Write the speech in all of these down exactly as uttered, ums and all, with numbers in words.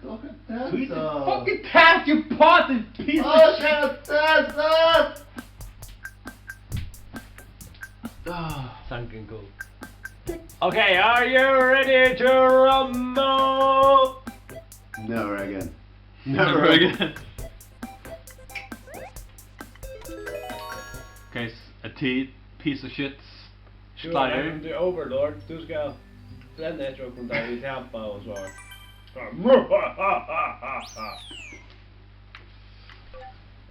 Fucking tætt, you poor piece of shit. Fucking tætt, you poor piece of shit. Fucking tætt. Ah. Sangin góð. Okay, are you ready to rumble? Never again. Never again. Okay, s-, a tit, piece of shit. Tú ert ein overlord. Tú skalt renna eftir okkum, tá vit tapa og so.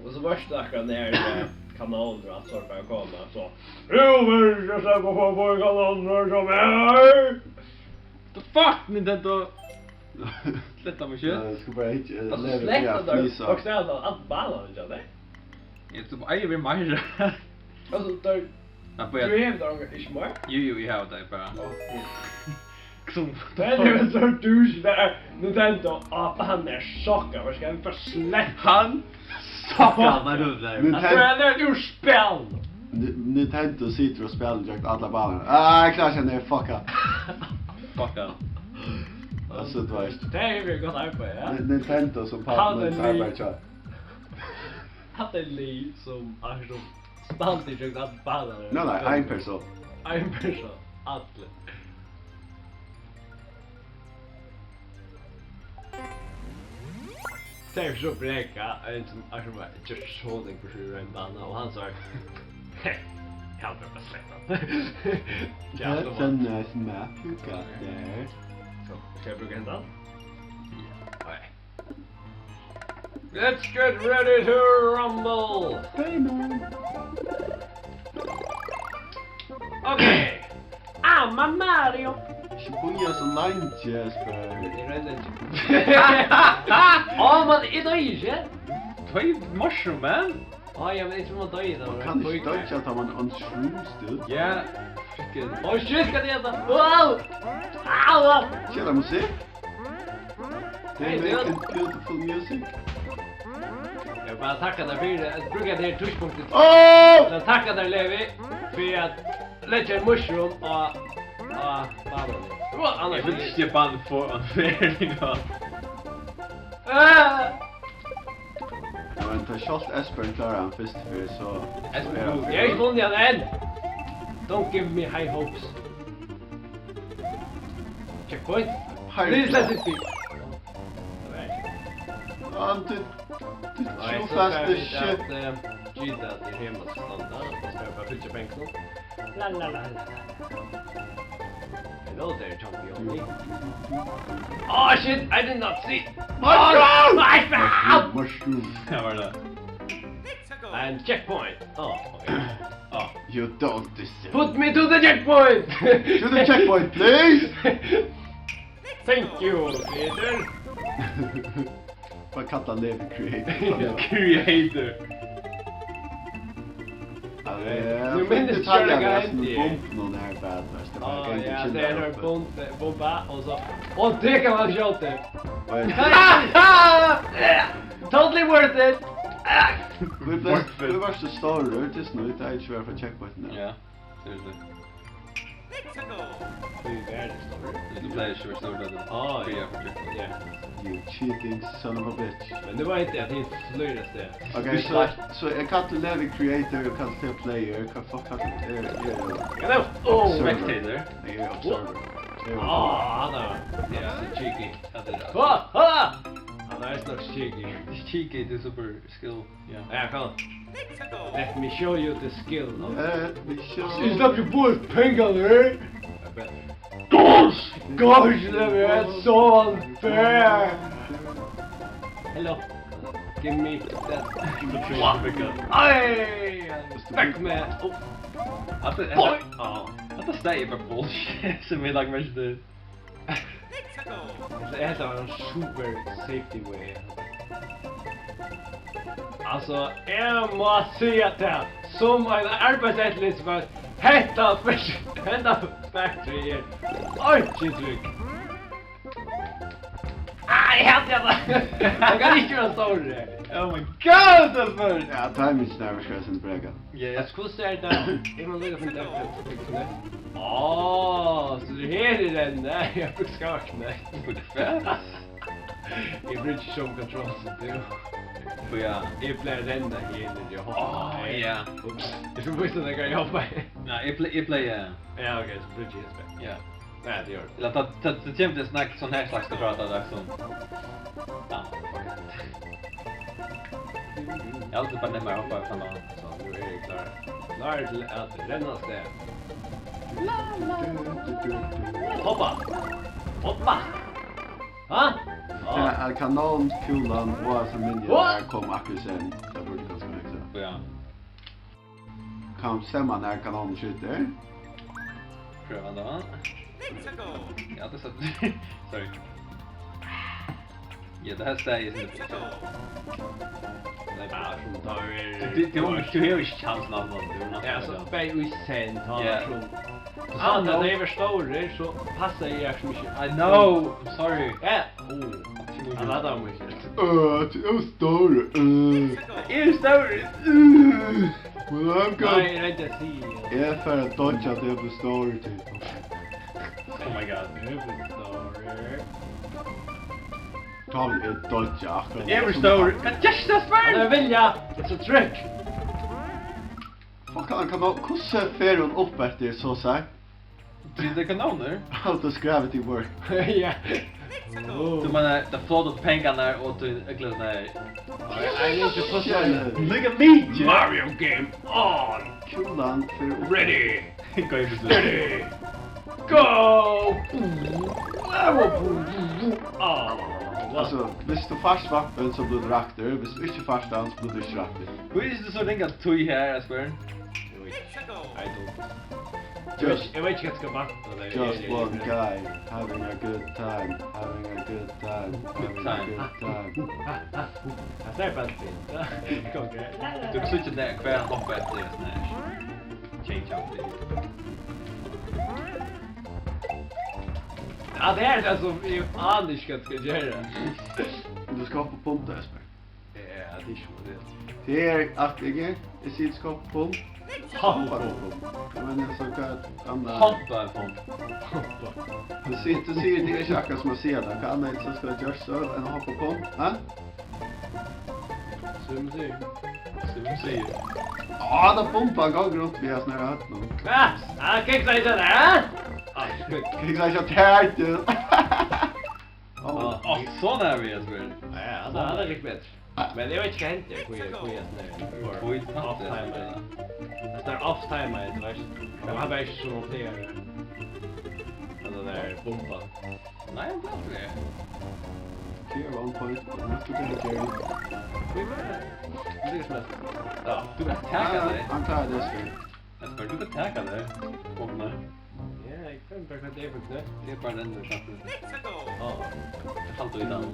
Og so veitst tú akkurát nær, eh, kanónir og alt sånt bara koma, so. Jú, men eg skal sleppa at fáa báðar kanónirnar sum er. The fuck, Nintendo? Sletta meg skjótt. Ja, eg skal bara ikki, eh, altso, leva sletta fyri at tær flisa. Bókstavliga talt allar banarnar hjá tær. Eg trúgvi, eiga vit meira? Altso, tær, nei, bara, tú hevur tær ongar, ikki meir? Jú, jú, eg havi tær bara. Ó, jú. Sum tað er so douche, tað er Nintendo, á, hann er sokkar, hvat skal vit bara sletta? Hann sokkar, hann er út der. Nintendo. Hann er úr spæl. Ni-, Nintendo situr og spælir gjøgnum allar banarnar. Ah, eg klári ikki, hann er fucka. Fucka. Altso, tú veitst. Tað er gott arbeiði, ja. Ni-, Nintendo sum hann er pabbi mín, lí-, arbeiði hjá. Hatta er lið sum, akkurát sum spældi gjøgnum allar banarnar. Nei, nei, ein persón. Ein persón, allir. Tað er so brekað, ein sum, akkurát sum var just so nógv burtur úr ein bana, og hann sá, "Hey, eg haldi bara sletta hann." Ja, that's a nice map you got there. So, skal eg brúka hendan? Ja. Nei. Let's get ready to rumble! Hey, man. Okay. I'm a Mario. Ikki bíða so leingi, Espen. Eg royndi ikki. Á, man, eg doyði ikki. Tvey mushroom, man. Á, ja, men eg trúði, man doyði, tá man kann ikki doyggja, tá man on shrooms, dude. Ja, fucking. Á, shit, hvat er hetta? Wow! Au! Kela musikk. They making beautiful music. Eg vil bara takka tær fyri at brúka hetta tíðspunktið. Oh! Eg vil takka tær, Levi, fyri at leggja ein mushroom á, á banarnar. Eg vil ikki banna for unfair, líka. Ah! Ja, men tá sjálvt Esbern klárar hann fyrstu ferð, so, so Esbern, er hann, eg havi ikki funnið hann enn. Don't give me high hopes. Checkpoint. Please let it be. Hann, tú, tú trúfasti shit. Nei, so fara vit at, eh, gita at eg heima skal standa. Eg skal bara fylgja pengunum. La, la, la, la, la. Hello there, Jumpy Oldie. Oh, shit, I did not see. Mushroom! Oh, my God! Mushroom, mushroom. Hvar var tað? And checkpoint. Oh, okay. Oh. You don't deserve. Put me to the checkpoint! To the checkpoint, please! Thank you, creator. Bara kalla Levi creator. Creator. Ja, eh, nú minnist eg ikki, hvat tað er. Bombunum her, bara, veitst tú, bara ganga og kynna upp. Á, ja, tað er bomb-, bomba, og so, og tað kann man skjóta. Totally worth it. Worth it. Vit vóru so stórir, just nú, tað er ikki verið frá checkpointinum. Ja, seriously. Hví verður stór? Tú pleigur ikki at vera stór, tá tú byrjar på tripple. Ja. You cheating son of a bitch. Men nú veit eg at tit flýra av stað. Ok, so, so eg kalli Levi creator, eg kalli teg player, hvat fuck kallar eg? Eg eri, eg eri observer. Spectator. Eg eri observer. Eg eri observer. Ah, hann er, ja, so cheeky. Hvat er tað? Ha, ha! Hann er snakk cheeky. Cheeky, tað er super skill. Ja. Ja, kom. Let me show you the skill of... Let me show you. Is that your boy Penguin? Gosh! Gosh, that is so unfair! Hello. Give me that. Hey! Back, man! Oh. Hatta, hatta, á, hatta staðið er bara bullshit, sum eg lagt merki til. Hetta, hetta var ein super safety way. Altso, eg má siga tað, sum ein arbeiðseftirlitsmaður, hetta fis-, hetta factory er einki trygt. Á, eg helt tað. Hann kann ikki vera stórri. Oh my God, Elfur! Ja, timingin er virka sum brekað. Yes. Altso, hvussu er tað? Eg má líka finna tað. Á, so tað er her í den. Nei, eg brúkti skarvaknøtt. Hvat? Eg brúki somu controls sum tú. Ja, eg plagi at renna her niðri og hoppa. Á, ja. Ups. Eg skal vísa tær hvar eg hoppaði. Ja, eg ple-, eg plagi. Ja, ok, so brúki eg hesar. Ja. Ja, tað ger tað. Ella tað, tað, tað kemur til snakk, sånn her slags, tað pratar, tað er sånn. Ja, fuck it. Eg havi altíð bara nemmari at hoppa fram á. So, nú eri eg klár. Klár til at renna av stað. Hoppa! Hoppa! Ha? Tað er kanonkúlan og, altso, minni, what? Her kom akkurát sum tað burdi kanska veksað. Ja. Kann stemma nær kanonin skjýtur. Prøva tá. Ja, tað er satt. Sorry. Ja, tað her sær eg sum tað er. Nei, bara sum tað er. Tú, tú, tú, tú hevur ikki kjansuna á honum, tú, ja, so bara í senn, tá. Ja. Sum, tú sá, tá teir eru stórir, so passa eg sum ikki. I know, I'm sorry. Ja. Ó, hann latar meg ikki. Øh, tú ert stórur. Øh. Eg eri stórur. Øh. Well, I'm good. Nei, eg royndi at siga. Eg fari at doyggja, at eg blívi stórur, typ. Oh my god. Eg blívi stórur. Tá vil eg doyggja akkurát. Eg blívi stórur. Hvat gert tú, spyr? Hann er vilja. It's a trick. Fuck, hann kann, hvussu fer hon upp eftir so seint? Tað er kanónir. How does gravity work? Ja. Tú meinar, tað flóta upp pengarnar og tú øglar nei. Nei, nei, ikki so. Shit. Look at me, Jeff. Mario game on. Kúlan fer upp. Ready. Go, ready. Go. Ah, wow. Altso, viss tú fært svampin, so blívur tú raktur. Viss tú ikki fært hann, so blívur tú ikki raktur. Hví er tú so ringa tíð her, Esbjørn? Eg veit ikki. Nei, tú. Just, eg veit ikki hvat skal vænta, nei, just eg, eg, one guy having a good time, having a good time, having a good time. Good time. Hatta er bara fint. Konge. Tú kanst síggja tað, hvar hann hoppar eftir, og sånn her. Change up. Ja, tað er tað sum eg ani ikki hvat skal gera. Tú skal hoppa upp um tað, Esbjørn. Ja, tað er ikki so, tað er. Tað er alt, ikki? Eg sigi, skoppa upp. Hoppa upp. Men eg sá hvat annað. Hoppa upp. Hoppa. Tú sigur, tú sigur, tað er ikki akkurát sum at siga tað. Hvat annað er tað sum skal gerast so enn at hoppa upp? Ha? Sum sigur. Sum sigur. Á, tað bumbar, gongur runt við hasum her høvdinum. Hvat? Hann gekk seg ikki har? Á, skuld. Gekk seg ikki har, tú. Á, á, so nervøs, vel. Ja, ja, altso, hann er ikki betri. Men eg veit ikki hvat hendi, hví, hví at hann er. Hví hann off-timer. Hann er off-timer, tú veit. Og hann var ikki so player. Men den der bomba. Nei, hann var ikki det. Clear one point, but not to get a carry. Hví var det? Det er som at, ja, du kan taka det. Hann klarar det, spyr. Jeg spør, du kan taka det. Bomba. Ja, eg kann bara, hvat er fyri knøtt? Tað er bara den, tú sleppur. Á. Halt í teimum.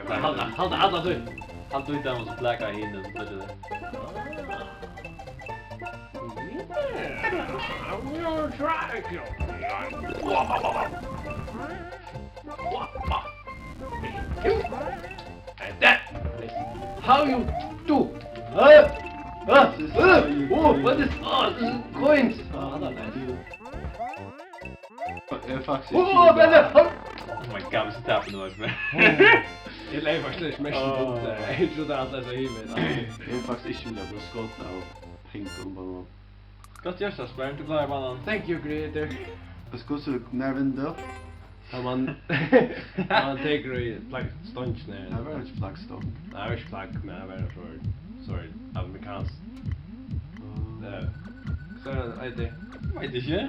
Bara halt, halt, halt, halt í. Halt í teimum, so blaka hin, so blaka tað. Ah. Yeah. I'm gonna try it. And that is how you do. Huh? Huh? This is how you do. Oh, what is, oh, this is coins. Ah, that's nice. Eg er faktiskt ikki... Oh my God, vit sita her nú, veitst tú. Eg legði faktiskt ikki merki til tað. Eg trúði at tað var so hivið. Eg er faktiskt ikki vilja blíva skotin av pingum banan. Gott gjørt, Esbjørn, tú klárar banan. Thank you, creator. Hvussu, nær vinnur tú? Tá man, tá man tekur í flaggstongina. Tað var ikki flaggstong. Nei, tað var ikki flagg, men tað var for, sorry, amerikanskt. Mm. Eh, so er tað, veit ikki.